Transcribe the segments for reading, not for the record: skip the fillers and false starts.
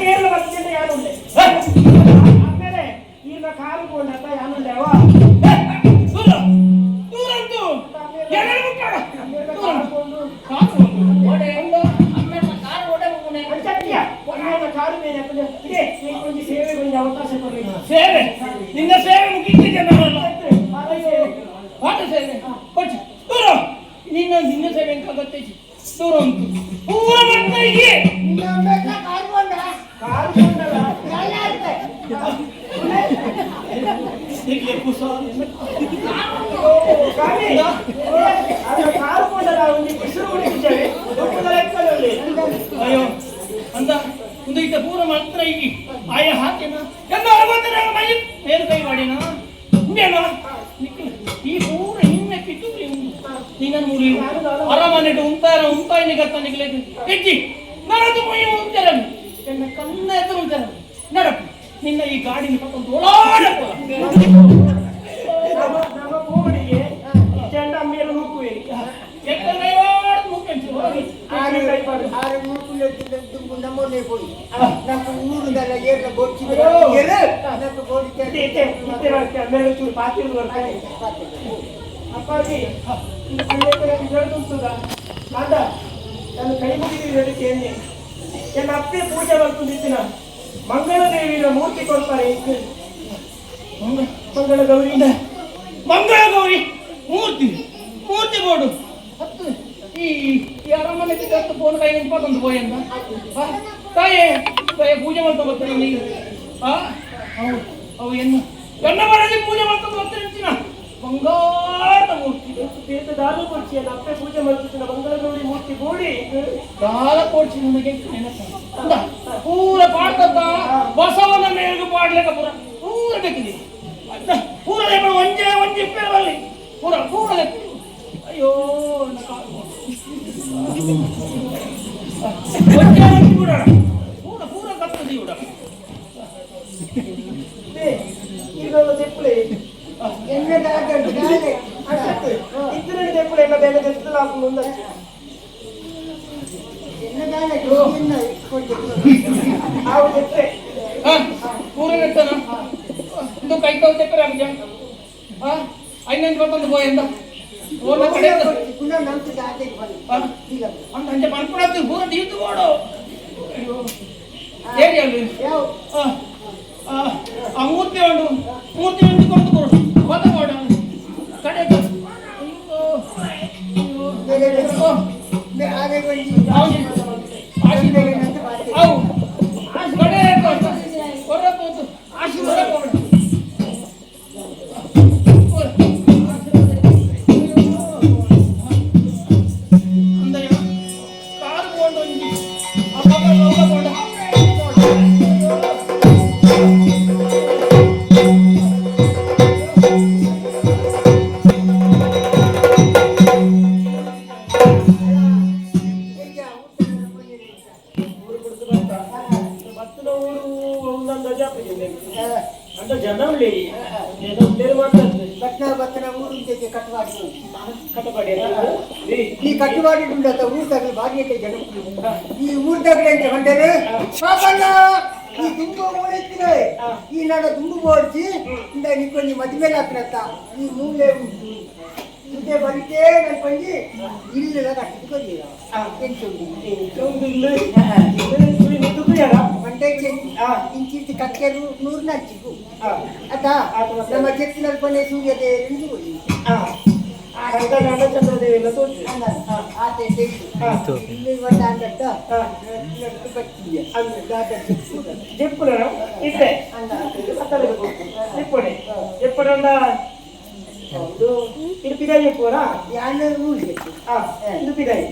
ಏರ್ಲ ಬತ್ತಿನ ಯಾರುಂಡೆ ಆಮೇಲೆ ಈರ್ನ ಕಾರು ಕೊಂಡತ್ತ ಯಾನುಂಡೆವಾ ದೂರ ದೂರ ಅಂತು ಎರಡು ಮುಟ್ಟಾಡ ದೂರ ಕಾರು ಕೊಂಡು ಕಾರು ಅಂದ ಅಮ್ಮೆರ್ನ ಕಾರ್ ಓಡೆ ಹೋಗುನೆ. ಅಂಚಕ್ಕಿಯ ಆಯನ ಕಾರು ಮೇಲೆ ಹಾಕೊಂಡು ಇದೆ ಒಂಜಿ ಸೇವೆ ಒಂಜಿ ಅವಕಾಶ ಕೊಡ್ರಿ. ಸೇವೆ, ನಿನ್ನ ಸೇವೆ ಮುಗಿತಿದ್ದೆ ನಾನಲ್ಲ. ಸೇವೆ. ಪಾಠ ಸೇವೆ ಕೊಚ್ಚು ದೂರ. ನಿನ್ನ ನಿನ್ನ ಸೇವೆ ಎಂತ ಗೊತ್ತೈತಿ, ದೂರ ಉಂಟು ಪೂರ ಮಾಡ್ತಾ ಇದ್ದೀ. ನಿನ್ನ ಅಮ್ಮೆರ್ನ ಕಾರ್ ಕೊಂಡ ಕಾರು ಕೊಂಡಲ್ಲ. ಎಲ್ಲ ಇರ್ತದೆ. ನಿನಗೆ ಕುಸ. ಕಾಮಿ, ಆಗ ಕಾರು ಕೊಂಡಲ್ಲ ಒಂಜಿ ಬಿಸಿಲು ಉಳಿದಿದ್ದೇವೆ ದೊಡ್ಡ ಲೆಕ್ಕದಲ್ಲಿ. ಅಯ್ಯೋ ಅಂದ ಒಂದು ಇದ್ದ ಪೂರ ಮಾತ್ರ ಈಗ ಆಯ ಹಾಕೇನ ಎಲ್ಲ ಅರವತ್ತರ ಮೈ ಮೇಲು ಕೈ ಮಾಡಿನ ಇಂದೇನ ಈ ಪೂರ ಹಿನ್ನೆ ಪಿಟ್ಟು ನಿನ್ನ ಮೂಡಿ ಅರಮನೆಟು ಉಂತಾರ ಉಂತಾಯಿನ ಗತ್ತನಿಗೆ ಹೆಜ್ಜಿ ನರದು ಮೈ ಉಂತಾರ ಎನ್ನ ಕಣ್ಣ ಎದುರು ಉಂತಾರ ನಡಪು ನಿನ್ನ ಈ ಗಾಡಿನ ಪಕ್ಕೊಂದು ಓಡಾಡಪ್ಪ. ನಮ್ಮ ನಮ್ಮ ಕೋಡಿಗೆ ಚೆಂಡ ಅಮ್ಮಿಯನ್ನು ನೂಕುವಿರಿ. ಎಕ್ಕಡೆ ಮುಖ್ಯ ಹೋಗಿ. ಆರು ಆರು ನೂಕುಲೆ ದುಂಬು ನಮ್ಮನೆ ಪೋಯಿ నాకు ಊರುದಲ್ಲ ಏರ್ಲ ಬೋಡ್ಚಿ ಏರು నాకు ಬೋಡಿ. ಇತ್ತೆ ಇತ್ತೆ ಇತ್ತೆ ಬರ್ತೆ ಅಮ್ಮೇಲೆ ಚೂರು ಪಾತಿರು ಬರ್ತಾರೆ. ಅಪ್ಪಾಜಿ ಈ ಉಂಟುದ ಮಾತ ನಾನು ಕೈ ಮುಗಿದು ಹೇಳುತ್ತೇನೆ, ನನ್ನ ಅಪ್ಪೆ ಪೂಜೆ ಮಾಡ್ಕೊಂಡಿದ್ದಿನ ಮಂಗಳದೇವಿನ ಮೂರ್ತಿ ಕೊಡ್ತಾರೆ. ಮಂಗಳ ಗೌರಿ. ಮಂಗಳ ಗೌರಿ ಮೂರ್ತಿ ಮೂರ್ತಿ ಬೋರ್ಡು ಹತ್ತು ಈ ಈ ಅರಮನೆ ಹತ್ತು ಫೋನ್ ಕೈ ತಂದು ಪೋಯಿ ಅಂತ. ಆ, ತಾಯೇ ತಾಯೇ ಪೂಜೆ ಮಾಡ್ತಾ ಬರ್ತೀನಿ ನೀನು. ಆ ಅವು ಅವು ಎನ್ನ ಎನ್ನ ಮನೆಯಲ್ಲಿ ಪೂಜೆ ಮಾಡ್ಕೊಂಡು ಬರ್ತೀನಿ ಅಂತೀನ ಬಂಗಾರದ ಮೂರ್ತಿ. ತೀರ್ಥ ದಾರು ಕೊಡ್ಸಿ ನನ್ನ ಅಪ್ಪೆ ಪೂಜೆ ಮಾಡ್ತಿದ್ದಿನ ಮಂಗಳ ಗೌರಿ ಮೂರ್ತಿ ಬೋಡಿ. ದಾಲ ಕೊಡ್ಸಿ ನನಗೆ ನೆನಪ ಅಂದ ಪೂರ ಪಾಡ್ತತ್ತ ಬಸವನ ಮೇಲ್ಗು ಪಾಡ್ಲಿಕ್ಕೆ ಪೂರ ಪೂರ ಬೇಕಿದೆ ಅದ್ನ ಪೂರ ಲೇಪಡ ಒಂಜೆ ಒಂಜಿ ಇಪ್ಪೆ ಬರಲಿ ಪೂರ ಪೂರ ಲೇಪಡು. ಅಯ್ಯೋ ನನ್ನ ಕಾಲು. ಒಂಜೆ ಒಂಜಿ ಬಿಡೋಣ ಪೂರ ಪೂರ ಕತ್ತದಿ ಬಿಡ. ಈಗ ತೆಪ್ಪಲೆ. ಎಣ್ಣೆ ದಾಗಂಡು ಅಷ್ಟೇ ಇద్దರಲ್ಲಿ ತೆಪ್ಪಲೆ ಎಲ್ಲ ಬೇಗ ತೆಪ್ಪಲ ಹಾಕೊಂಡು. ಎಣ್ಣೆ ದಾಲೆ ಎಣ್ಣೆ ಕೊಡ್ಬೇಕು. ಆವು ತೆಪ್ಪೆ. ಹಾ ಪೂರ ನೆತ್ತನ ಇದು ಕೈ ಕೌ ತೆಪ್ಪರೆ ಅಬ್ಜ. ಹಾ ಐನಂಜ್ ಬರ್ತಂದು ಪೋಯ್ ಅಂದ ಓನ ಕಡೆ. ಪುನಃ ನಮ್ದು ದಾಟೆಗೆ ಬಂದು ಹಾ? ಇಲ್ಲ. ಅಂದ ಅಂಚೆ ಪನ್ಪುಣತ್ತು ಪೂರ ದೀತು ಬೋಡು. ಅಯ್ಯೋ ಏರಿ ಅಲ್ಲಿ. ಯಾವ? ಆ, ಆ, ಆ ಮೂರ್ತಿ ಉಂಟು, ಮೂರ್ತಿ ಉಂಟು ಕೊಡ್ತು ಕೊಡು ಬತ್ತ ಕೊಡ ಕಡೆ ಅಯ್ಯೋ ಅಯ್ಯೋ. ಬೇರೆ ಬೇರೆ. ಓ, ಆರೆ ಬಂದು ಹೌದು. ಆಶೀರ್ವಾದ. ಅವು ಕಡೆ ಕೊರ್ರ ಹೋತು ಆಶೀರ್ವಾದ ಕೊಡು. ಅಂದಯ್ಯ ಕಾರು ಕೊಂಡು ಒಂಜಿ ಅಪ್ಪಗ ಲೋಕ ಕೊಂಡ. ಊರು ಬಿಡ್ತು ಬರ್ತ ಬತ್ತಿನ ಊರು ಒಂದೊಂದು ಅಜಾಪಿದೆ ಅಂತ ಜನ ಉಳ್ಳೇರಿ ಜನ ಉಳ್ಳೇರಿ ಮಾತಾಡ್ತಾರೆ. ಬಟ್ನ ಬತ್ತನ ಊರು ಜೊತೆ ಕಟ್ಟುವಾಡಿ. ಕಟಪಾಡಿ. ಈ ಕಟ್ಟುವಾಡಿ ಉಂಡತ್ತ ಊರು ತಗಲು ಬಾರಿ ಐತೆ ಜನ. ಈ ಊರು ತಗಲು ಅಂತ ಹೊಂಟರೆ ಪಾಪಣ್ಣ ಈ ತುಂಬ ಮೂಳೆತ್ತಿನ ಈ ನಾಡ ತುಂಬ ಓಡಿಸಿ ಇಂದ ನಿಕ್ಕೊಂಜಿ ಮದುವೆ ಹಾಕಿನತ್ತ ಈ ಮೂಲೆ ಉಂಟು ಇದೇ ಬರಿತೇ ನನ್ನ ಪಂಜಿ ಇಲ್ಲೆಲ್ಲ ಕಟ್ಟಿದ್ದು ಕೊರಿಯ ಎಂಚುಂಡು. ಮಂಟೆ ಇಂಚಿಂಚಿ ಕಕ್ಕೆರು ನೂರು ನಚ್ಚಿಗು ಅತ್ತ ನಮ್ಮ ಚೆತ್ತಿನಲ್ಲಿ ಕೊನೆ ಸೂರ್ಯದೇವರು ಚಂದ್ರದೇವಿ ತೋಚು. ಆತೆ ಇಲ್ಲಿ ಒಂದ ಅಂಗಟ್ಟ ಬತ್ತಿಯ ಜೆಪ್ಪುನ ಇತ್ತೆ ಜೆಪ್ಪುಡೆ ಜೆಪ್ಪುಡಂದ ಒಂದು ಇದು ಪಿದಾಯಿ ಜೆಪ್ಪುರಾ. ಯಾನ ಊರು. ಆ ಇದು ಪಿದಾಯಿ.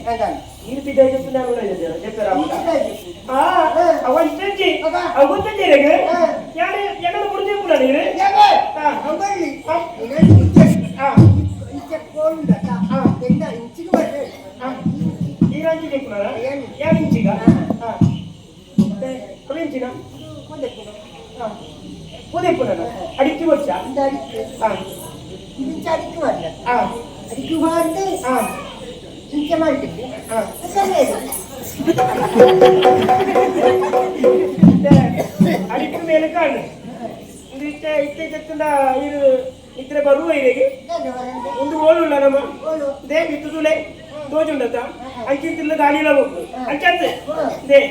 ಇದು ಪಿದಾಯಿ ಜೆಪ್ಪು ನಾನು ಜೆಪ್ಪರ ಆ ಅವ ಇಷ್ಟಂಜಿ ಅವ ಗೊತ್ತಂಜಿ ರೇಗ ಯಾರು ಎನ್ನದ ಮುಡಿ ಜೆಪ್ಪುನ ನೀರು. ಈರಂಜಿ ಜೆಪ್ಪುನ ಯಾರು ಇಂಚಿಗ ಹಾ ಅವ ಇಂಚಿನ ಹಾ ಪುದೆಪ್ಪುನ ಅಡಿಕ್ಕಿ ವರ್ಷ. ಹಾ. ಹಾ. ಹಾ. ಹಾ. ಅಡಿಟ್ಟು ಮೇಲೆ ಕಾಣು ಇದು ಇತ್ತೆ ಇತ್ತೆ ಜತ್ತುಂಡ ಇರು ಇದ್ರೆ ಬರುವ ಇರೆಗೆ ಒಂದು ಓಳುಲ್ಲ ನಮ್ಮ they ಬಿತ್ತುದುಲೆ ತೋಜುಂಡತ ಅಂಚಿಂತಿಲ್ಲ ಗಾಳಿಲ ಹೋಗು ಅಂಚಂತೆ they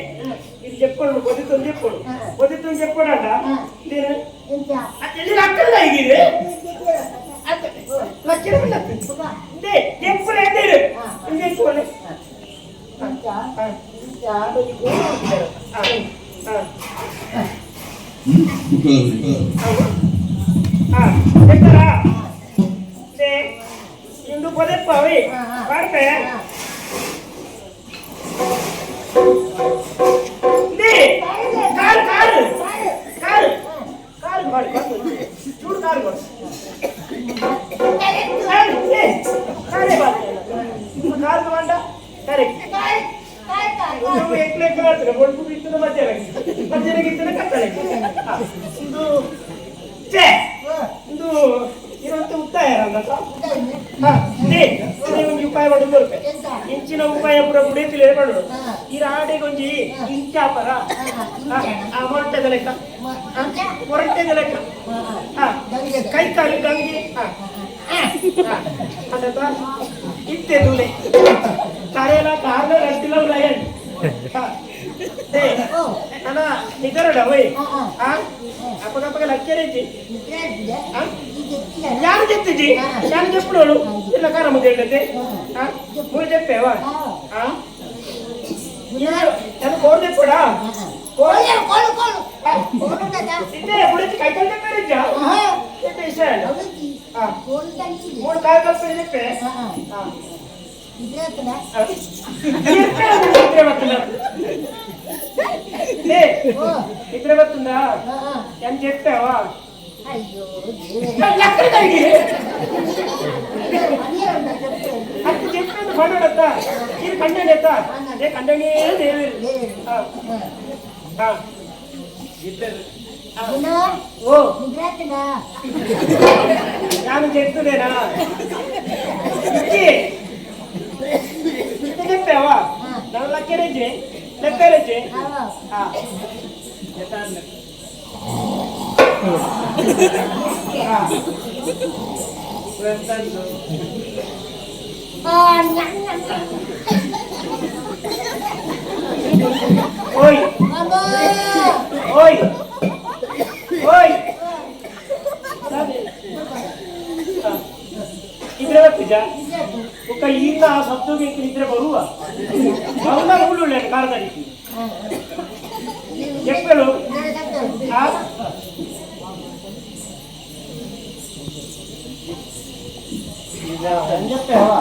ಇದು చెಪ್ಪడు పొద్దుతుంది చెಪ್ಪడు పొద్దుతుంది చెప్పాడంట నేను ಎಲ್ಲಿ ಲಕ್ಕಲ್ಲ ಹೀಗಿದೆ ಲಕ್ಷಣ they చెప్పుడు ಎಂದಿರು ಇಂದೆ ಇಂದು ಪದಪ್ಪ ಅವಿ ಪಾಡ್ತೆ car car car car ಚೂರು ಕಾರು ಕಾರೇ ಕಾರು ಮಾಡ ಕರೆಕ್ಟ್ ಎಕ್ಲೆಕ್ ಮಾಡ್ತಾರೆ ಒಟ್ಟು ಇತ್ತದ ಮಧ್ಯಾಹ್ನ ಮಧ್ಯಾಹ್ನ ಇತ್ತದ ಕತ್ತಲೆ ಇದು ಛೇ ಇದು ಇರುವಂತ ಉತ್ತಾಯ ಒಂಜಿ ಉಪಾಯ ಮಾಡೋದು ಬರ್ಪೆ ಇಂಚಿನ ಉಪಾಯ ಪೂರ ಬುಡೇತಿಲೆ ಮಾಡೋದು ಈ ರಾಡೆಗೆ ಒಂಜಿ ಇಂಚಾಪರ ಆ ಮೊರಟೆದ ಲೆಕ್ಕ ಮೊರಟೆದ ಲೆಕ್ಕ ಕೈ ಕಾಲು ಗಂಗೆ ಇತ್ತೆ ದೂಲೆ ಕಾರೆಲ್ಲ ಕಾರ್ನ ರಟ್ಟಿಲ್ಲ ಉಲಾಯನ್ ಅಣ್ಣ ನಿಜರಡ ಓಯ್ ಅಪ್ಪಗಪ್ಪಗೆ ಲಕ್ಕೇರೇಜಿ ಯಾರು చెప్ತಿಜಿ ಯಾರು చెప్పుడోಳು ಇಲ್ಲ ಕಾರ ಮುದ್ದೆ ಹೇಳತ್ತೆ ಮೂರು చెప్పేవా ನಾನು ಕೋರ್ చెప్పడా ಇದ್ದೇ ಬುಡತಿ ಕೈ ಕಾಲು చెప్పారిజ్జా ಇಷ್ಟ ಮೂರು ಕಾಲು ಕಲ್ಪನೆ చెప్పే నిద్ర వస్తుందా నిద్ర వస్తుందా అని చెప్పావా ಅದು చెప్పేది పండుడత్త ఇది కండనేత్త ఏ కండనే దేవేరు ఓ ನಾನು చెప్తులేనా ఇంత చెప్పావా నన్ను లక్కేరేజి లెక్కరేజి ఓయ్ ఓయ్ ఓయ్ ನಿದ್ರೆ ಬರ್ತಿದ್ಯಾ ಒಕ್ಕ ಈತ ಆ ಸತ್ತೋಗಿ ನಿದ್ರೆ ಬರುವ ಅವನ ಉಳ್ಳುಳ್ಳೆ ಕಾರದಡಿಸಿ చెప్పలు చెప్పావా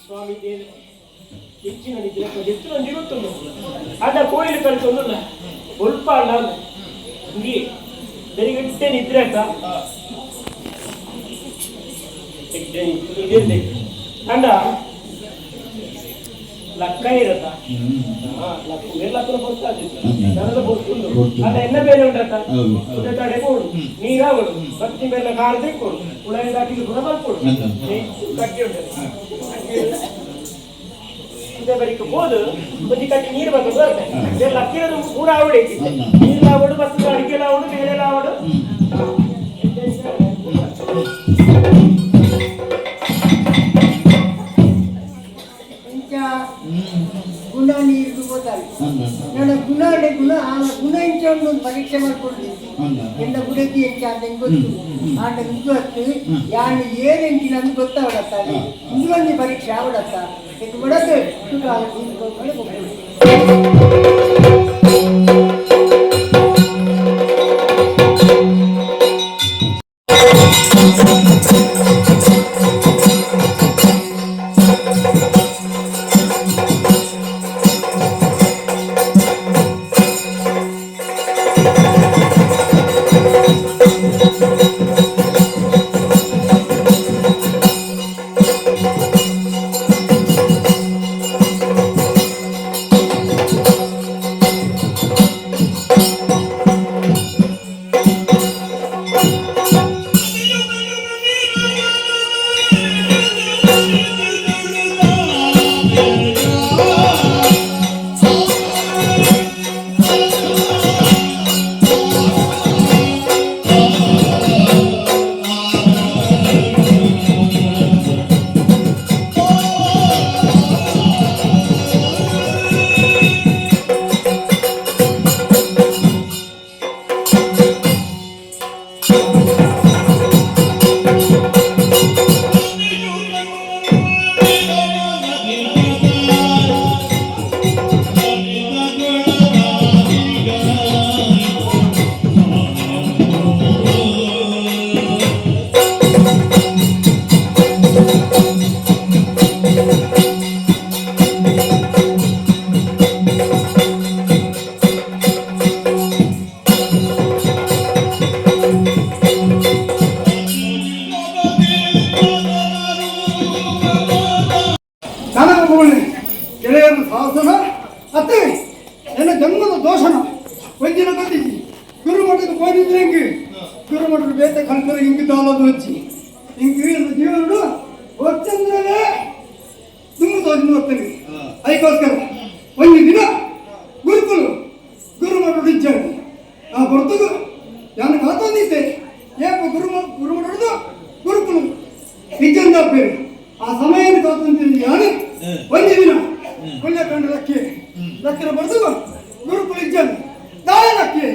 ಸ್ವಾಮಿ ಹೆಚ್ಚಿನ ಎತ್ತು ನಿರುತ್ತುಂಡು ಅದ ಕೋಯಿಲು ಕಲ್ತೊಂದುಲ್ಲ ಒಲ್ಪ ಅಲ್ಲ ಇಂಗಿ ಬೆರಿಗಿಟ್ಟೆ ನಿದ್ರೆ ಆಯ್ತಾ ಇದಿರ್ದೆ ಅಂಡ ಲಕ್ಕ ಇರತ್ತ ಲಕ್ಕ ಲಕ್ಕನ ಬರ್ತದೆ ಬರ್ತುಂಡು ಅದ ಎನ್ನ ಬೇರೆ ಉಂಟತ್ತ ತಡೆ ಕೊಡು ನೀರಾವಡು ಬತ್ತಿ ಮೇಲೆ ಕಾರ್ ತೆಕ್ಕೊಡು ಉಳಾಯಿ ಹಾಕಿ ಗುಣ ಮಾಡ್ಕೊಡು ಕಟ್ಟಿ ಉಂಟು ಇದೇ ಬರಿಕ ಹೋದು ಬುದ್ಧಿ ಕಟ್ಟಿ ನೀರು ಬರ್ತದೆ ಬರ್ತದೆ ಲಕ್ಕಿರೋದು ಪೂರ ಆವಡೆ ನೀರು ಆವಡು ಬರ್ತದೆ ಅಡಿಗೆ ಆವಡು ಬೇರೆ ಆವಡು ಗುಣ ನೀರು పోతారు. ನನ್ನ ಗುಣ అంటే ಗುಣ, ಆ ಗುಣ ಇಂಚ ಒಂದು ಪರೀಕ್ಷೆ ಮಾಡ್ಕೊಂಡಿದ್ದಿ ಎಂದ ಬುಡದಿ ಎಂಚ ಅಂತ ಗೊತ್ತು ಆಂಡ ಇಂದು ಹತ್ತು ಯಾನ್ ಏನೆಂಚಿ ನಮ್ಗೆ ಗೊತ್ತಾವಡತ್ತ ಇಂದು ಒಂದು ಪರೀಕ್ಷೆ ಆವಡತ್ತ ಇದು ಬಿಡದು ಕಾಲ ಶಾಸನ ಅತ್ತೆ ಎನ್ನ ಜನ್ಮದ ದೋಷನ ಒಂದಿನ ಬಂದಿದ್ದಿ ಗುರುಮಠದ ಹೋಗಿದ್ರೆ ಹೆಂಗೆ ಗುರುಮಠದ ಬೇತೆ ಕಲ್ಪನೆ ಹಿಂಗೆ ದಾಲದು ಹಚ್ಚಿ ಹಿಂಗೆ ನನ್ನ ಜೀವನಡು ಒತ್ತಂದ್ರೆ ತುಂಬ ದೋಷ ಹೋಗ್ತೇನೆ. ಅದಕ್ಕೋಸ್ಕರ ಒಂದು ದಿನ ಗುರುಕುಲು ಗುರುಮಠದ ಇಚ್ಛೆ ಆ ಹೊರತು ನಾನು ಕಾತೊಂದಿದ್ದೆ ಏಪ ಗುರು ಗುರುಮಠದ ಗುರುಕುಲು ನಿಜಂದ ಬೇರೆ ಆ ಸಮಯ ಕಾತೊಂದಿದ್ದೆ ನಾನು ಒಂದು ದಿನ ಒಳ್ಳೆ ಕಂಡು ಲಕ್ಕಿ ಲಕ್ಕಿನ ಬರೆದು ಗುರುಕುಲ ಇಜ್ಜನ್ ದಾಯ ಲಕ್ಕಿ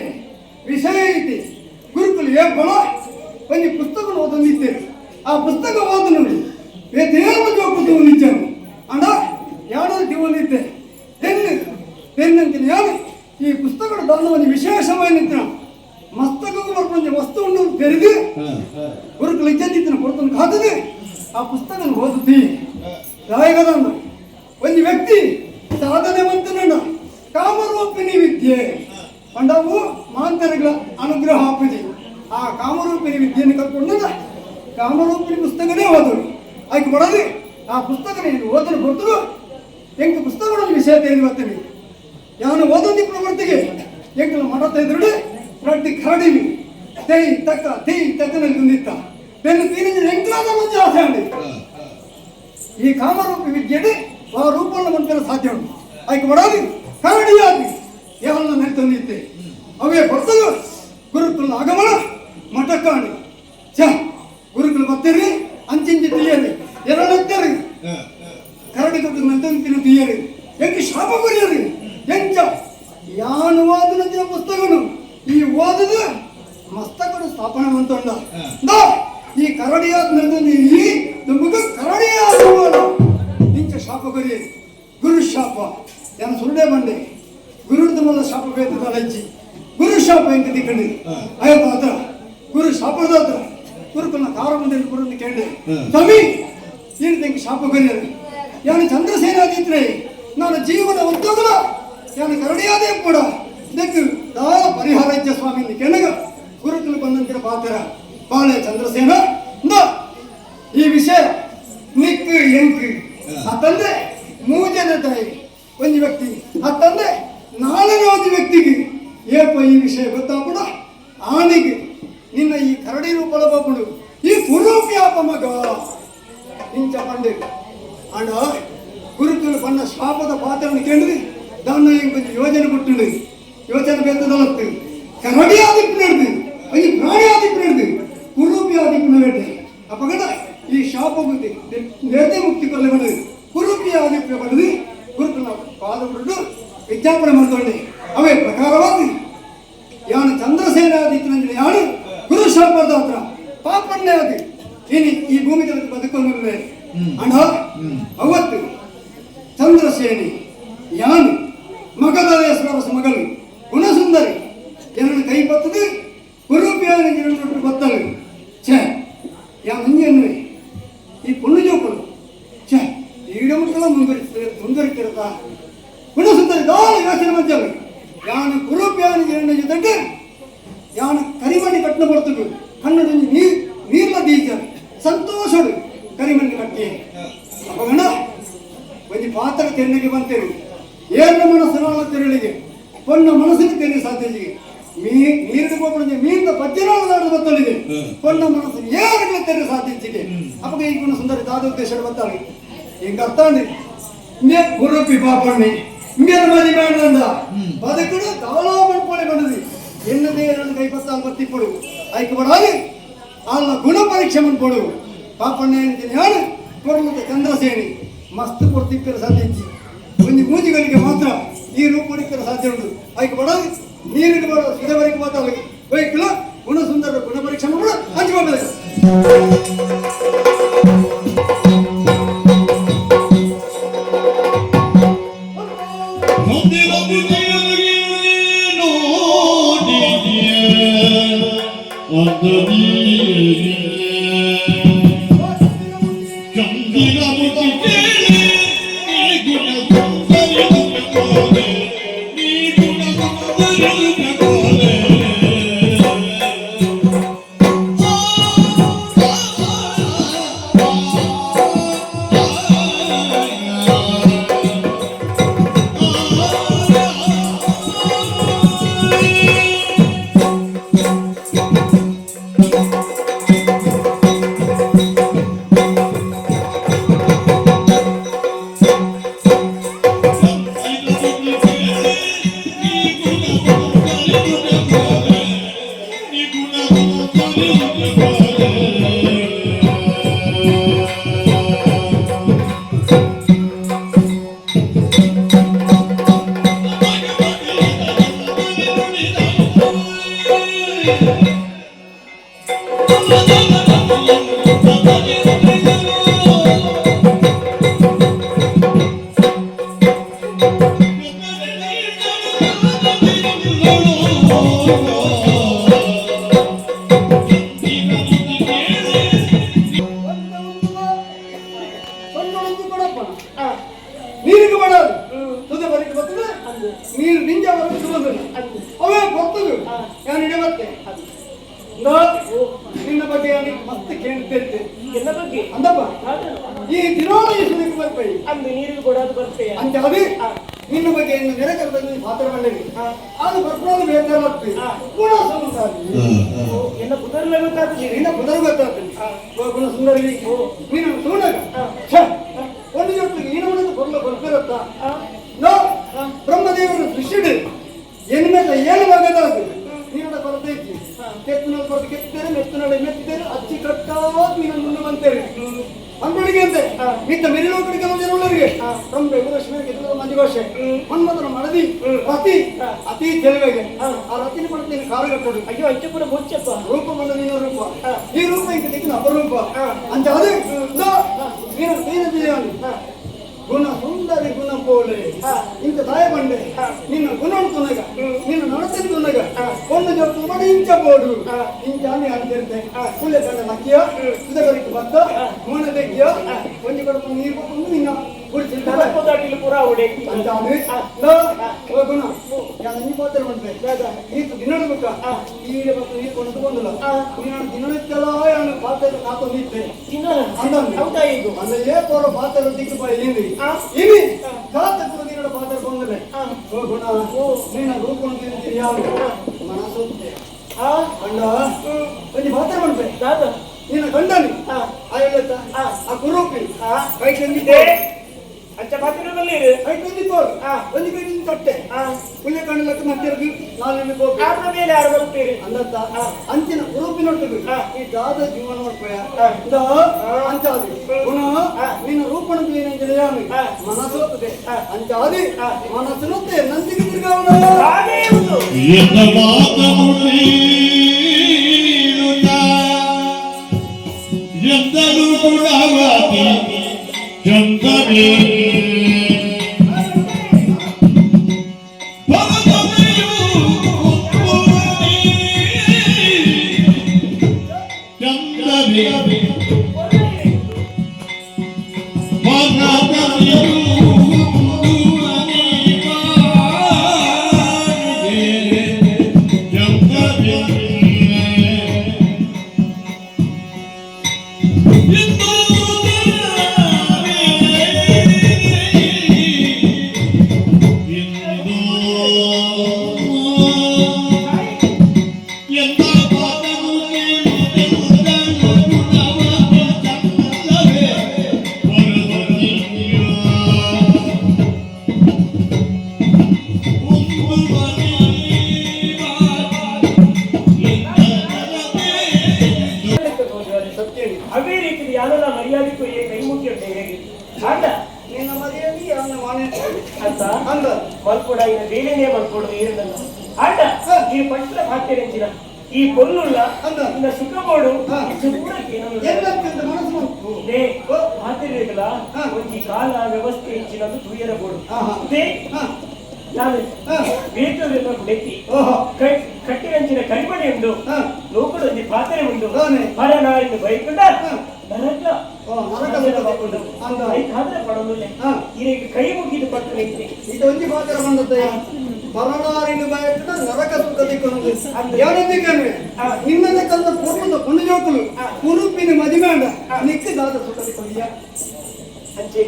ವಿಷಯ ಐತಿ ಗುರುಕುಲ ಏಪಳ ಒಂದು ಪುಸ್ತಕ ಓದೊಂದಿದ್ದೆ ಆ ಪುಸ್ತಕ ಓದು ನೋಡಿ ಬೇತೇನು ಜೋಕುದು ನಿಜ್ಜನು ಅಂಡ ಯಾಡೋ ದಿವನಿದ್ದೆ ತೆನ್ನು ತೆನ್ನಂತೀನಿ ಯಾರು ಈ ಪುಸ್ತಕದ ದಾನ ಒಂದು ವಿಶೇಷವಾಗಿ ನಿಂತಿನ ಮಸ್ತಕಕ್ಕೂ ಬರ್ಕೊಂಡೆ ವಸ್ತು ಉಂಡು ತೆರೆದು ಗುರುಕುಲ ಇಜ್ಜಂದಿತ್ತಿನ ಕೊಡ್ತಾನೆ ಕಾತದೆ ಆ ಪುಸ್ತಕ ಓದುತ್ತಿ ದಾಯಕದಂದು ಒಂದು ವ್ಯಕ್ತಿ ಸಾಧನೆವಂತನಣ್ಣ ಕಾಮರೂಪಿಣಿ ವಿದ್ಯೆ ಪಂಡವು ಮಾಂತರಗಳ ಅನುಗ್ರಹ ಆಪುಜಿ ಆ ಕಾಮರೂಪಿಣಿ ವಿದ್ಯೆಯನ್ನು ಕಲ್ತ್ಕೊಂಡು ಕಾಮರೂಪಿಣಿ ಪುಸ್ತಕನೇ ಓದರು ಆಯ್ಕೆ ಮಾಡೋದು ಆ ಪುಸ್ತಕನೇ ಓದಲು ಹೊರತು ಎಂಕ್ ಪುಸ್ತಕಗಳ ವಿಷಯ ತಿಳಿದು ಬರ್ತೀನಿ ಯಾನು ಓದೊಂದಿ ಪ್ರವೃತ್ತಿಗೆ ಎಂಕಲ್ ಮಾಡತ್ತ ಇದ್ರು ರಡ್ಡಿ ಕರಡಿವಿ ತೈ ತಕ್ಕ ತೈ ತಕ್ಕನಲ್ಲಿ ಕುಂದಿತ್ತ ಬೆನ್ನು ತೀನಿಂದ ಎಂಕಲಾದ ಮಂಜು ಆಸೆ ಅಂడి ಈ ಕಾಮರೂಪಿ ವಿದ್ಯೆಗೆ ಆ ರೂಪವನ್ನು ಮಂತ್ರ ಸಾಧ್ಯ ಉಂಟು ಆಯ್ಕೆ ಮಾಡೋದು ಕರಡಿಯಾಗಿ ಯಾವನ್ನ ನಡೀತಂದಿತ್ತೆ ಅವೇ ಬರ್ತದು ಗುರುಕುಲ ಆಗಮನ ಮಠಕ್ಕಾಣಿ ಛ ಗುರುಕುಲ ಬರ್ತೀರಿ ಅಂಚಿಂಚಿ ತಿಳಿಯರಿ ಎರಡತ್ತರಿ ಕರಡಿ ಕೊಟ್ಟು ನಂತಂತಿನ ತಿಳಿಯರಿ ಎಂಗೆ ಶಾಪ ಬರೆಯರಿ ಎಂಚ ಯಾನು ಓದನಂತಿನ ಪುಸ್ತಕನು ಈ ಓದದು ಮಸ್ತಕನು ಸ್ಥಾಪನೆ ಮಂತೊಂಡ ಈ ಕರಡಿಯಾದ ನಡೆದು ಈ ನಮಗ ಕರಡಿಯಾದ ಇಂಚ ಶಾಪ ಬರೆಯರಿ ಗುರು ಶಾಪ ನಾನು ಸುರುಡೆ ಬಂಡೆ ಗುರುಡ್ದ ಮೊದಲ ಶಾಪ ಬೇತದ ಅಜ್ಜಿ ಗುರು ಶಾಪ ಎಂಕ ದಿಕ್ಕಂಡು ಅಯ್ಯಪ್ಪ ಹತ್ರ ಗುರು ಶಾಪದ ಹತ್ರ ಗುರುಕುಲ್ನ ಕಾರ ಮುಂದೆ ಗುರುನ ಕೇಳಿ ಸ್ವಾಮಿ ಏನು ತಂಗಿ ಶಾಪ ಬರೆಯರಿ ಯಾನು ಚಂದ್ರಸೇನಾದಿತ್ರೆ ನಾನು ಜೀವನ ಉದ್ಯೋಗದ ಯಾನು ಕರಡಿಯಾದೇ ಕೂಡ ಇದಕ್ಕೆ ದಾಳ ಪರಿಹಾರ ಇದ್ದ ಸ್ವಾಮಿ ಕೆಣಗ ಗುರುಕುಲ ಬಂದಂತಿರ ಪಾತ್ರ ಬಾಳೆ ಚಂದ್ರಸೇನ ಈ ವಿಷಯ ನಿಕ್ಕು ಎಂಕು ಆ ತಂದೆ ಮೂಜನ ತಾಯಿ ಒಂದು ವ್ಯಕ್ತಿ ಆ ತಂದೆ ನಾಲ್ಕನೇ ಒಂದು ವ್ಯಕ್ತಿಗೆ ಏಪ ಈ ವಿಷಯ ಗೊತ್ತಾಗ್ಬಿಡ ಆನೆಗೆ ನಿನ್ನ ಈ ಕರಡಿ ರೂಪದ ಬಾಪುಡು ಈ ಕುರೂಪಿ ಆಪ ಮಗ ಇಂಚ ಪಂಡೆ ಅಣ್ಣ ಗುರುಕುಲ ಬಣ್ಣ ಶಾಪದ ಪಾತ್ರವನ್ನು ಕೇಳಿದ್ರಿ ದಾನ కొంచెం ಯೋಜನೆ ಕೊಟ್ಟಿಡು ಯೋಚನೆ ಬೇತದಲತ್ತು ಕರಡಿ ಆದಿಪ್ಪು ನಡೆದು ಒಂದು ಪ್ರಾಣಿ ಆದಿಪ್ಪು ನಡೆದು ಕುರೂಪಿ ಆದಿಪ್ಪು ಬೇಟೆ ಅಪ್ಪಗಡ ಈ ಶಾಪ ಬುದ್ಧಿ ನೇತೆ ಮುಕ್ತಿ ಕೊಲ್ಲ ಕುರೂಪಿ ಆದಿಪ್ಪು ಬರೆದು ಗುರುಕುಲ ಪಾದ ಬಿಟ್ಟು ವಿಜ್ಞಾಪನೆ ಮಾಡ್ಕೊಂಡೆ ಅವೇ ಪ್ರಕಾರವಾಗಿ ಯಾನು ಚಂದ್ರಸೇನ ಆದಿತ್ತು ಯಾನು ಗುರು ಶಾಪದ ಹತ್ರ ಪಾಪಣ್ಣೆ ಅದು ಇನಿ ಈ ಭೂಮಿ ಬದುಕೊಂಡು ಅಣ್ಣ ಅವತ್ತು ಚಂದ್ರಸೇನಿ ಯಾನು ಮಗದ ಹೆಸರವಸ ಮಗಳು ಗುಣಸುಂದರಿ ಎರಡು ಕೈ ಬತ್ತದು ಗುರುಪಿಯಾನ ಎರಡು ಬತ್ತಲು ಛೇ ಯಾ ಮುಂಜೆ ಈ ಪೊಣ್ಣು ಜೋಕುಲು ಛೇ ಈಡ ಮುಟ್ಟಲ ಮುಂದುವರಿತಿರತ ಗುಣಸುಂದರಿ ದಾಳ ಯೋಚನೆ ಮಧ್ಯಲು ಯಾನು ಗುರುಪಿಯಾನ ಎರಡು ಜೊತೆಗೆ ಯಾನು ಕರಿಮಣಿ ಕಟ್ಟನ ಬರ್ತದು ಕನ್ನಡ ನೀರು ನೀರ್ಲ ದೀಜ ಸಂತೋಷಡು ಕರಿಮಣಿ ಕಟ್ಟಿ ಅಪ್ಪಗಣ ಒಂಜಿ ಪಾತ್ರ ತೆನ್ನಿಗೆ ಬಂತೇರಿ ಏನ ಮನಸ್ಸಿನ ತೆರಳಿಗೆ ಪೊನ್ನ ಮನಸ್ಸಿನ ತೆನ್ನಿ ಸಾಧ್ಯಜಿಗೆ ಮೀ ನೀರಿನ ಗೋಪುರ ಮೀನಿನ ಪಜ್ಜನಾಳ ನಾಡು ಬತ್ತಳಿಗೆ ಪೊನ್ನ ಮನಸ್ಸಿನ ಏರುಗಳ ತೆರೆ ಸಾಧ್ಯಜಿಗೆ ಅಪ್ಪಗ ಈ ಗುಣ ಸುಂದರಿ ದಾದ ಉದ್ದೇಶ ಬತ್ತಾಳೆ ಹಿಂಗ ಅರ್ಥಾಂಡಿ ಇಂದೇ ಗುರುಪಿ ಪಾಪಣ್ಣಿ ಇಂಗೇನ ಮದಿ ಬೇಡಂದ ಬದುಕುಡು ದಾಳೋ ಮಣ್ಪೋಳೆ ಬಂದది ಎನ್ನದೇ ನನ್ನ ಕೈ ಪತ್ತ ಬತ್ತಿಪ್ಪಡು ಐಕೆ ಬಡಾಲಿ ಅಲ್ಲ ಗುಣ ಪರೀಕ್ಷೆ ಮನ್ಪೋಡು ಪಾಪಣ್ಣ ಏನಿದ್ದೀನಿ ಯಾರು ಕೊರಲದ ಚಂದ್ರಸೇನಿ ಮಸ್ತ್ ಕೊಡ್ತಿಪ್ಪರ ಸಾಧ್ಯ ಇಜ್ಜಿ ಒಂದು ಮೂಜಿಗಳಿಗೆ ಮಾತ್ರ ಈ ರೂಪಡಿಕ್ಕರ ಸಾಧ್ಯ ಉಂಟು ಐಕೆ ಬಡಾಲಿ ನೀರಿಗೆ ಬಡ ಸುಧವರಿಗೆ ಮಾತ್ರ ಬೈಕುಲ ಗುಣ ಸುಂದರ ಗುಣ ಪರೀಕ್ಷೆ ಕೂಡ ಹಂಚಿಕೊಳ್ಳಬೇಕು. ನೀರಿಗೆ ಬಡದು ತುದೆ ಬರಿಗೆ ಬರ್ತದೆ ನೀರು ನಿಂಜ ಬರೋದು ಸುಬಂದದು ಅವೇ ಬರ್ತದು ನಾನು ಇಡೇ ಮತ್ತೆ ನಿನ್ನ ಬಗ್ಗೆ ನಾನು ಮಸ್ತ್ ಕೇಳ್ತಿರ್ತೆ ಎಲ್ಲ ಬಗ್ಗೆ ಅಂದಪ್ಪ ಈ ದಿನೋಳ ಈ ಸುದಕ್ಕೆ ಬರ್ಪೈ ಅಂದು ನೀರಿಗೆ ಕೊಡೋದು ಬರ್ತೇಯ ಅಂತ ಅದು ನಿನ್ನ ಬಗ್ಗೆ ಇನ್ನು ನೆರೆ ಪಾತ್ರ ಮಾಡಲಿ ಅದು ಬರ್ಪೋದು ಬೇಜಾರಾಗ್ತದೆ ಗುಣ ಸುಂದರಿ ಎಲ್ಲ ಪುದರ್ಲ ಗೊತ್ತಾಗ್ತದೆ ನಿನ್ನ ಪುದರ್ ಗೊತ್ತಾಗ್ತದೆ ಗುಣ ಸುಂದರಿ ನೀನು ತೂಣಗ ಒಂದು ಜೊತೆಗೆ ಈ ನಮ್ಮದು ಕೊರಲ ಬರ್ತಿರತ್ತ ನೋ ಬ್ರಹ್ಮದೇವರ ಸೃಷ್ಟಿಡು ಎನ್ಮೇಲೆ ಏನು ಭಾಗದಾಗದು ನೀನಡ ಕೊರತೆ ಇತ್ತು ಕೆತ್ತನ ಕೊರತೆ ಕೆತ್ತೇನೆ ಮೆತ್ತನಡೆ ಮೆತ್ತೇನೆ ಅಚ್ಚಿ ಕಟ್ಟಾದ ನೀನು ಮುಂದೆ ಬಂತೇನೆ ಅಂಬಳಿಗೆ ಅಂತೆ ಮಿತ್ತ ಮೆರಿಲೋ ಕಡೆ ಕೆಲವು ಜನರಿಗೆ ರಂಬೆ ಉರಶ್ಮಿ ಮಂಜುಘೋಷೆ ಮನ್ಮಥನ ಮಡದಿ ರತಿ ಅತಿ ತೆಲುವೆಗೆ ಆ ರತಿನ ಪಡೆದ ಕಾರು ಕಟ್ಟೋಡು ಅಯ್ಯೋ ಅಚ್ಚಪುರ ಬೊಚ್ಚಪ್ಪ ರೂಪ ಬಂದ ನೀನು ರೂಪ ಈ ರೂಪ ಇಂಕ ತೆಗಿನ ಅಪರೂಪ ಅಂತ ಅದು ನೀನು ತೇನ ಗುಣ ಸುಂದರಿ ಗುಣ ಪೋಲೆ ಇಂತ ತಾಯ ಬಂಡೆ ನಿನ್ನ ಗುಣ ತುನಗ ನಿನ್ನ ನಡತೆ ತುನಗ ಒಂದು ಜೊತೆ ಮಾಡಿ ಇಂಚ ಬೋಡು ಇಂಚ ಅಲ್ಲಿ ಅಂತಿರ್ತೆ ಕುಳ್ಳೆ ಕಂಡ ಲಕ್ಕಿಯ ಸುಧಕರಿಗೆ ಬತ್ತ ಮೋನ ತೆಗಿಯ ಒಂಜಿ ಕಡೆ ನೀರು ಕೊಟ್ಟು ನಿನ್ನ ತಲಪದಾಟಿಲು ಪೂರ ಅವಡೆ ಅಂತ ಅದು ಗುಣ ಯಾರು ಪಾತ್ರ ಬಂದ್ರೆ ಈತ ದಿನಡ ಬುಕ್ಕ ಈಡೆ ಬತ್ತ ನೀರು ಕೊಂಡು ಬಂದಲ್ಲ ನೀನು ದಿನನಿತ್ಯಲ ಯಾನು ಪಾತ್ರ ಕಾತೊಂದಿದ್ದೆ ದಿನ ಅಂದ ಹೌದಾ ಈಗ ಅಲ್ಲೇ ಪೋರ ಪಾತ್ರ ದಿಕ್ಕು ಬಾಯಿ ಹಿಂದಿ ಇನಿ ಕಾತ ಕುರುದಿನಡ ಪಾತ್ರ ಬಂದಲೆ ಓ ಗುಣ ನೀನ ರೂಪೊಂದಿದ್ದೀನಿ ಯಾರು ಮನಸ್ಸೊತ್ತೆ ಕಂಡ ಒಂಜಿ ಪಾತ್ರ ಬಂತೆ ದಾದ ನೀನು ಕಂಡನಿ ಆ ಹೇಳುತ್ತಾ ಆ ಕುರೂಪಿ ಕೈ ತಂದಿದ್ದೆ ಅಂಚ ಪಾತ್ರದಲ್ಲಿ ಕೈ ತಂದಿದ್ದೋರು ಒಂದು ಕೈ ತಂದು ತಟ್ಟೆ ಹುಲ್ಲೆ ಕಣ್ಣಲಕ್ಕ ಮತ್ತೆ ನಾಲ್ಕು ಗೋಪಿ ಆರ್ನ ಮೇಲೆ ಯಾರು ಬರ್ತೀರಿ ಅಂದತ್ತ ಅಂಚಿನ ಕುರೂಪಿನೊಟ್ಟಿಗೆ ಈ ದಾದ ಜೀವನ ಮಾಡ್ಪಯ ಅಂಚಾದಿ ಗುಣ ನಿನ್ನ ರೂಪಣ ಏನು ಮನಸ್ಸೋತ್ತದೆ ಅಂಚಾದಿ ಮನಸ್ಸುತ್ತೆ ನಂದಿಗೆ ತಿರ್ಗಾವಣ ಹಾಗೇ ಉಂಟು. ಎಂದರು ಗುಣವತಿ ಚಂದವೇ ಚಂದವೇ ಸತ್ಯ ಹೇಳಿ. ಅವೇ ರೀತಿ ಯಾವೆಲ್ಲ ಮರ್ಯಾದೆ ಕೊಯ್ಯೆ ಕೈ ಮುಗಿಯುತ್ತೆ ಹೇಗೆ ಆಟ ನಿನ್ನ ಮರ್ಯಾದೆ ಅವನ ಮಾನೆ ಅಂತ ಅಂದ ಮಲ್ಕೊಡ ಇನ್ನ ಬೇಲೆನೇ ಮಲ್ಕೊಡು ಏರಲ್ಲ ಆಟ ಈ ಪಟ್ಲ ಭಾಗ್ಯರಂಜಿನ ಈ ಕೊಲ್ಲುಳ್ಳ ಅಂದ. ಇನ್ನ ಸುಖ ಬೋಡು ಹಾ. ಸುಖಕ್ಕೆ ಎಲ್ಲಕ್ಕಿಂತ ಮನಸ್ಸು ಮಲ್ಪು. They ಮಾತಿರ್ಬೇಕಲ್ಲ ಹಾ. ಒಂಜಿ ಕಾಲ ವ್ಯವಸ್ಥೆ ಹೆಚ್ಚಿನದು ತೂಯರ ಬೋಡು ಹಾ, ಹಾ. They ಹಾ, ನಾನು ಹಾ. ವೇತವೆಲ್ಲ ನೆತ್ತಿ ಓಹೋ ಕಟ್ಟಿನಂಚಿನ ಕರಿಮಣಿ ಉಂಡು ಹಾ. ಲೋಕದೊಂಜಿ ಪಾತ್ರೆ ಉಂಡು ತಾನೆ. ಪರನಾರಿಂದ ಬೈಕೊಂಡ ಹಾ. ನರಕ ಓ, ನರಕ ಸುಖ ಅಂದ. ಐತಾದ್ರೆ ಪಡೋದಿಲ್ಲ ಹಾ. ಇದಕ್ಕೆ ಕೈ ಮುಗಿದು ಪಟ್ಟು ನಿಂತಿ ಇದು ಒಂಜಿ ಪಾತ್ರ ಬಂದತ್ತೆ ಬರಡಾರಿನ ಬಯಕದ ನರಕ ಸುಖ ದಿಕ್ಕೊನದು ಯಾರದಿಕ್ಕನ್ವೆ ನಿನ್ನನ್ನ ಕಲ್ಲ ಪೊಣ್ಣು ಪೊಣ್ಣು ಜೋಕುಲು ಕುರುಪಿನ ಮದಿಮೇಂಡ ನಿಕ್ಕ ದಾದ ಸುಖ ದಿಕ್ಕೊನಿಯ ಅಂಚೆ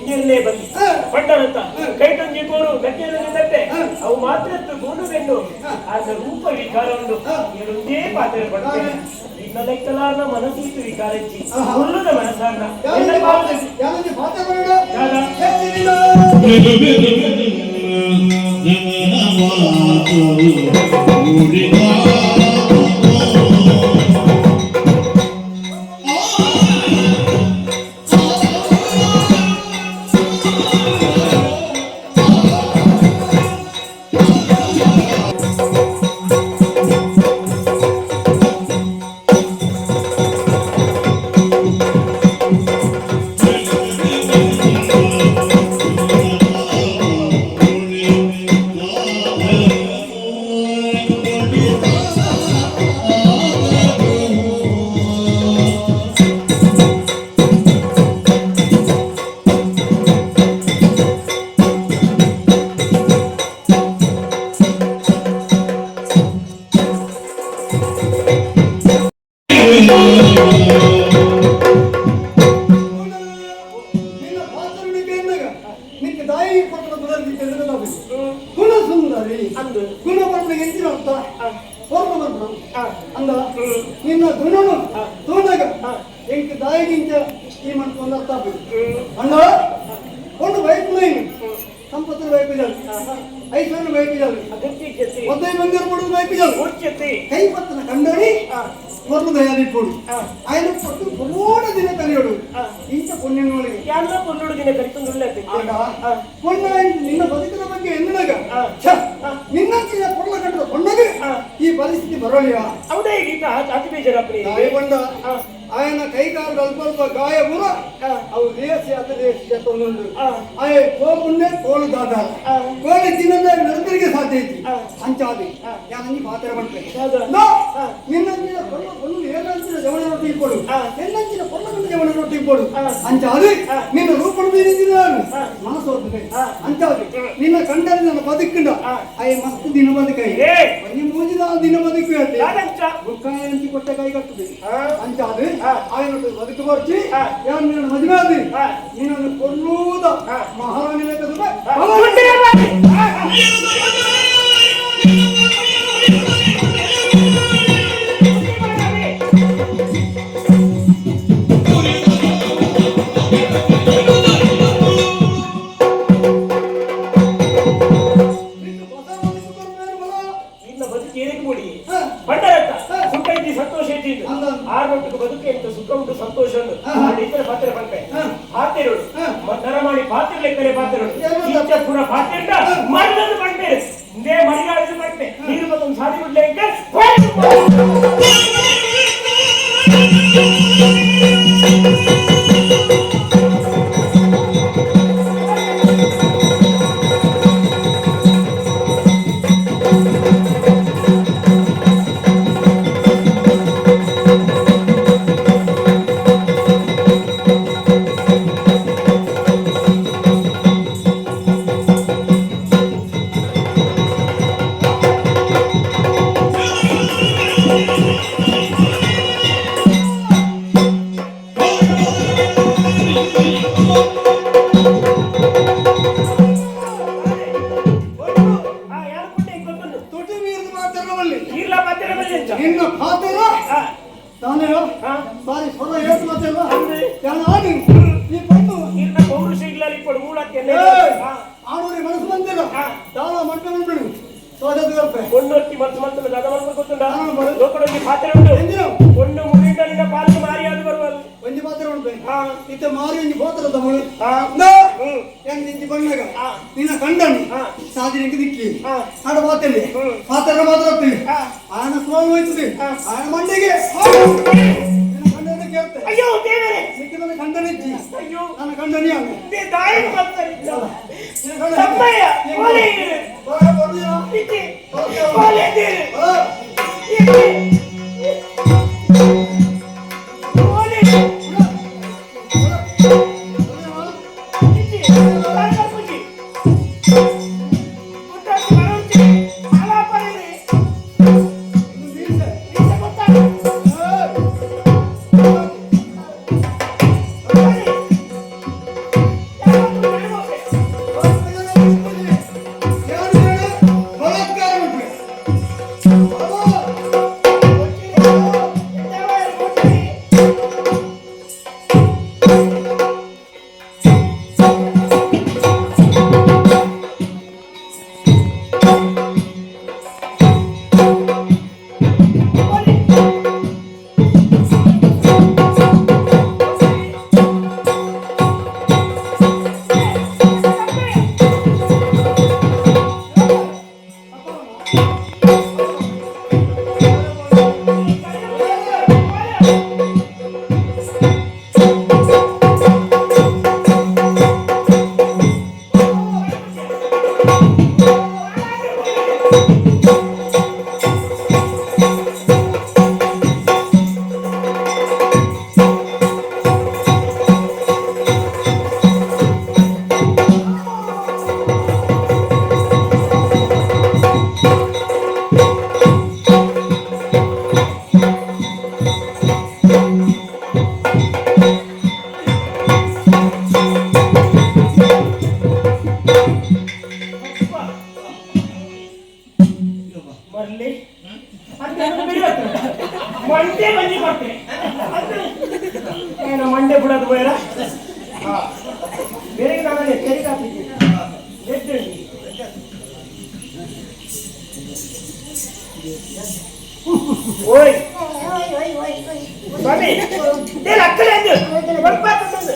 ಬಂದಿ ಹಾ. ಪಟ್ಟರಂತ ಹಾ. ಕೈಟೊಂಜಿ ಕೋರು ಗಟ್ಟಿಯೊಂಜಿ ತಟ್ಟೆ ಹಾ. ಅವು ಮಾತ್ರ ಗೂಡು ಬೆಂಡು ಹಾ. ಆಗ ರೂಪ ವಿಕಾರ ಉಂಡು ಹಾ. ಎರಡೊಂದೇ ಪಾತ್ರೆ ಪಡ್ತೇನೆ ಇನ್ನ ಲೆಕ್ಕಲಾರ್ನ ಮನಸ್ಸಿತ್ತು ವಿಕಾರಜ್ಜಿ ಆಹಾ. ಹುಲ್ಲುದ ಮನಸ್ಸಾರ್ನ ಎಲ್ಲ ಪಾಪದ ಯಾರದಿ ಪಾತ್ರ ಬರಡ ದಾದ. ಹೆಚ್ಚಿನ ನಿನ್ನ ಪಾತ್ರನಿಗೆ ಎನ್ನಗ ನಿಕ್ಕ ದಾಯಿ ಕೊಟ್ಟದ ಬುಡರ್ಗಿ ತೆಗೆದ ಗುಣ ಸುಂದರಿ ಅಂದು. ಗುಣ ಬರ್ಪಣ ಎಂತಿನ ಅರ್ಥ ಪೂರ್ಣ ಬರ್ಪಣ ಆ. ಅಂದ ನಿನ್ನ ಗುಣನು ತೂನಗ ಆ. ಎಂಕ್ ದಾಯಿಗಿಂತ ಈ ಮನ್ಕೊಂದು ಅರ್ಥ ಆಗ್ಬೇಕು ಅಣ್ಣ ಒಂದು ಬೈಕ್ ನೀನು ಸಂಪತ್ತಿನ ಬೈಕ್ ಜಾಲು ಐಶ್ವರ್ಯ ಬೈಕ್ ಜಾಲು ಅಗತ್ಯ ಜೊತೆ ಒದ್ದೈ ಬಂದಿರ ಕೊಡುದು ಬೈಕ್ ಜಾಲು ಉಚ್ಚತೆ ಕೈ ಪತ್ತನ ಕಂಡಡಿ ಆ. ಮೊದಲು ದಯಾದಿಪ್ಪುಡು ಆ. ఆయన ಪಟ್ಟು ಪೊನ್ನೋಡ ದಿನ ಕಲಿಯೋಡು ಆ. ಇಂಥ ಪುಣ್ಯನೊಳಗೆ ಯಾರ ಪೊನ್ನೋಡು ದಿನ ಕರಿತಂದುಳ್ಳ ಆಗ ಪೊಣ್ಣ ನಿನ್ನ ಬದುಕಿನ ಬಗ್ಗೆ ಎನ್ನುವಾಗ ಆ. ಛ, ನಿನ್ನಂಚಿನ ಪೊಳ್ಳ ಕಂಡ್ರ ಪೊಣ್ಣಗೆ ಆ. ಈ ಪರಿಸ್ಥಿತಿ ಬರೋಳಿಯ ಹೌದಾ ಈಗ ಅತಿ ಬೇಜಾರಪ್ಪನಿ ಗಾಯಗೊಂಡ ಆ. ఆయన ಕೈಕಾಲು ಅಲ್ಪ ಅಲ್ಪ ಗಾಯ ಬುರ ಆ. ಅವು ಲೇಸಿ ಅತ ಲೇಸಿ ತೊಂದುಂಡು ಆ. ಆಯ ಕೋಪುಂಡೆ ಕೋಲು ದಾದ ಆ. ಕೋಲು ತಿನ್ನದ ನಡತರಿಗೆ ಸಾಧ್ಯ ಐತಿ ಆ. ಅಂಚಾದಿ ಆ. ಯಾನಂಜಿ ಪಾತ್ರ ಪಡ್ಪೆ ಹೌದಾ? ನೋ ಆ. ನಿನ್ನಂಚಿನ ಪೊಳ್ಳ ಪೊಣ್ಣು ಏನಂಚಿನ ಜವನ ರೊಟ್ಟಿ ಇಪ್ಪಡು ಆ. ಎನ್ನಂಚಿನ ಪೊಳ್ಳ ಕಂಡ ಜವನ ರೊಟ್ಟಿ ಇಪ್ಪಡು ಆ. ಅಂಚಾದಿ ಆ. ನಿನ್ನ ರೂಪಣ ಬೀರಿದಿನ ಆ. ಮನಸ್ಸು ಹೋಗ್ತದೆ ಆ. ಅಂಚಾದಿ ನಿನ್ನ ಕಂಡರೆ ನನ್ನ ಬದುಕಂಡ ಆ. ಆಯ ಮಸ್ತ್ ದಿನ ಬದುಕೈ ಏ. ಒಂಜಿ ಮೂಜಿದ ದಿನ ಬದುಕು ಹೇಳ್ತೆ ಯಾರಂಚ ಬುಕ್ಕಾಯ ಅಂಚಿ ಕೊಟ್ಟ ಕೈ ಕಟ್ಟುದೆ ಆ. ಅಂಚಾದು ಆ. ಆಯನ ಬದುಕು ಬರ್ಚಿ ಆ. ಯಾನ್ ನಿನ್ನ ಮದುವೆ ಆದಿ ಆ. ನಿನ್ನನ್ನು ಕೊಲ್ಲೂದ ಆ. ಮಹಾರಾಣಿ ಲೆಕ್ಕದ ಇನ್ನ ಬದುಕು ಏನಕ್ಕೆ ಮೂಡಿ ಹಾ. ಬಂಡರತ್ತ ಹಾ. ಸುಖ ಐತಿ ಸಂತೋಷ ಐತಿ ಅಂದ. ಆರು ಗಂಟೆಗೆ ಬದುಕು ಎಂತ ಸುಖ ಉಂಟು ಸಂತೋಷ ಉಂಟು ಹಾ. ಇತರ ಪಾತ್ರ ಪಡ್ಪೆ ಹಾ. ಪಾತೆರುಡು ನರಮಾಣಿ ಪಾತಿರ್ಲೆಕ್ಕನೆ ಪಾತೆರುಡು ಇಂಚ ಪೂರ ಪಾತಿರ್ಡ ಮರ್ದದು ಪಂಪೇರು ಇಂದೇ ಮರಿಯಾದ ಪಂಪೆ ನೀರು ಮತ್ತೊಂದು ಸಾದಿ ಬಿಡ್ಲೆ ಓಯ್ ಸ್ವಾಮಿ, ಏನ್ ಅಕ್ಕಲೆ ಅಂದು? ಒಲ್ಪ ತಂದು.